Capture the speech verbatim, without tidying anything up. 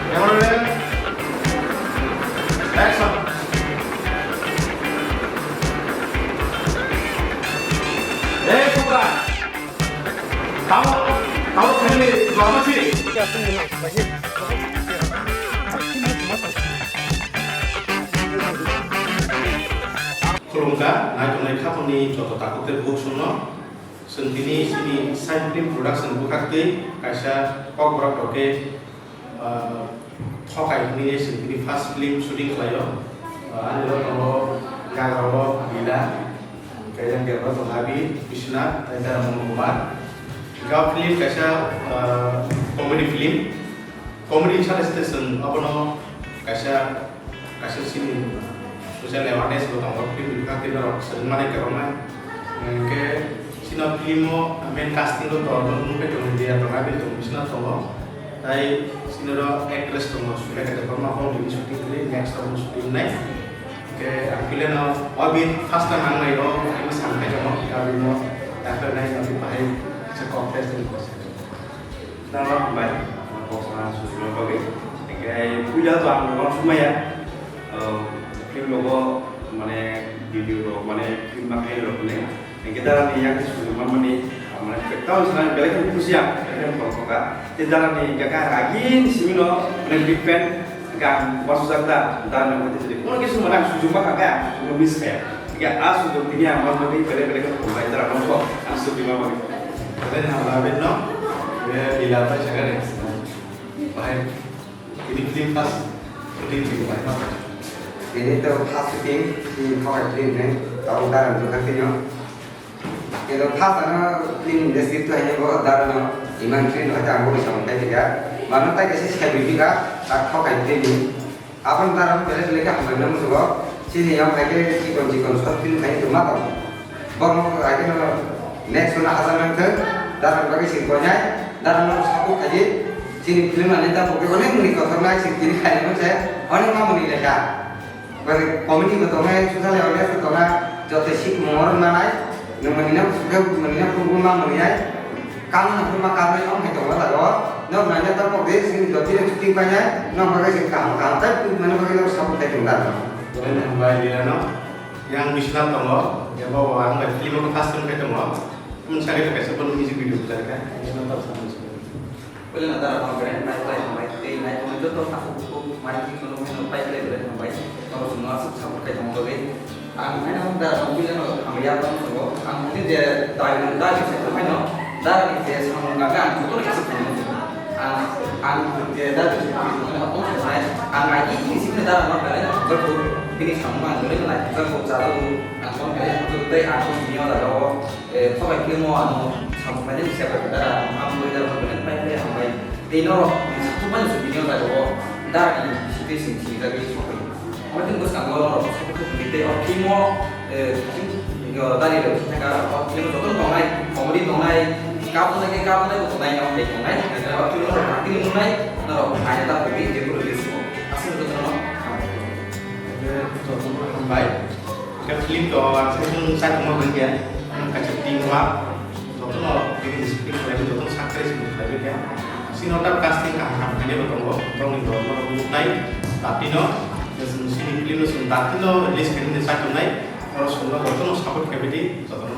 Cameraman, action. Hey, Subra. Tamo, tamo family, drama si. Khulumkha, naitongnai khaphangni joto takhuk tei bukhuk songno. Chwng tini chini Shine Film Production bwkhaktwi kaisa kokborok rok khe, ah, thokai hwnwi chwng tini first film shooting khlaio. Ah, ani oro tongo Gaga o Bila, hwnkhe yang Debra tongo Abi, Biswanath, tei Dara Mono Kumar. Hwnkhe o film kaisa, ah, comedy film. Comedy wngsa se chwng abono kaisa, kaisa chini social awareness bo tongo, film bwkha tei norok swrwngmani kwbangma. Hwnkhe chini film o main casting o tongo, nukhe tongo, Jaya tongo, Abil tongo, Biswanath tongo. Tai chini oro actress tongo, Sulekha Debbarma, hwnwi shooting khlai, next o shooting nai. Hwnkhe ang film no, o bin first time ang nai o, ang sampai tongo, Abil no, dakhwlai nai, o bin bahai, se contest ni. Tamo hambai, kok sana susulo bagwi. Hingke puila to ang uang sumaya, film logo mane video rok mane film makai rok ne. Hingke dara ni yang susu mamani mane tau sana belai kan kusiya, belai kan kok ka. Te dara ni jaga ragin simino mane big fan. Gang wansuk jak da, da nang mati jadi. Kono kisu mana sujuk ma kaka, kono miss kaya. Ya, a sujuk tini ang mas mati bele bele kono kumbai tara kono ko, ang sujuk ma mati. Bele na la bele no, bele bila pa chaga de. Bahai, ini film pas, shooting di bahai ma. Ini to first shooting di kawai film ne, tau daran tu kaki no. Kelo first ano film industry to haino bo dara no iman film no haita ang bo samung tai tiga. Mano tai kaisa celebrity ga tak thok hai film ni. Abang dara no bele bele ka hambai no musugo. Chini yang hai ke chikon chikon short film khai tuma tong. Bong no hai ke no next no hajar nang thang. Dara no bagi sing konyai. Dara no sapu khai. Chini film ani ta bo ke onek muni kotor nai sing chini khai no se. Onek ma muni lekha. Bari comedy bo tongnai, social awareness bo tongnai, joto sikmung oro manai, nwng manina, nwng manina phunukma manwi nai, kamu no phunukma kanwi wng hai tongo jaga o, nok naina tamo de sini jotino chuti painai, nok bagwi sini kaham kaham tei phunukmani bagwi nok support khai tongo da. Jotono hambai Lila no, yang Biswanath tongo, ya bo ang bai film o first time khai tongo, mung sari kaisa bono music video bujai kha, Biswanath tong sa music video. Puila na dara no bere nai pai hambai tei nai tongwi joto takhuk bukhuk mai twi kono hino pai pai bere hambai. Norok chwngno aswk support khai tongma bagwi. Ang haino dara no puila no hambai ya tong tongo. Ang hwnwi je dai no dai se tong haino dara ni je samung kaka ang joto ni aswk khainai. Ang ang je dai se tong haino tong khainai. Ang ai ni sini dara no bere no joto bini samung ang bere no lai joto chalo ang tong khainai joto tei ang tong bini o jaga o. Eh, thobai khe mo ano samung painani siya bai dara ang bai dara bai bai bai ang bai. Tei norok satung mani sugini o jaga o dara ni sitei sing sing jagwi sopai. Omo tini bwskango norok satung khe tei o film o, eh, sing, eh, dari rok sing thangka o film o joto tongnai, comedy tongnai, kap tongnai khe kap tongnai bo tongnai o tei tongnai. O film o norok tini wngnai norok naina ta pogwi je bwrwi release o aswk jotono hambai. Jotono hambai. Khe film to ang sai chwng sai tongma hwn khe, ang kaisa team ma, jotono bini script khlaiwi, jotono sak khlaiwi script khlaiwi khe. Sino ta casting kaham kaham khainai bo tongo, borokni role no nuknai, dati no, chwng sini film no chwng dati no release khainani sai tongnai, oro chwngno jotono support khaibidi, jotono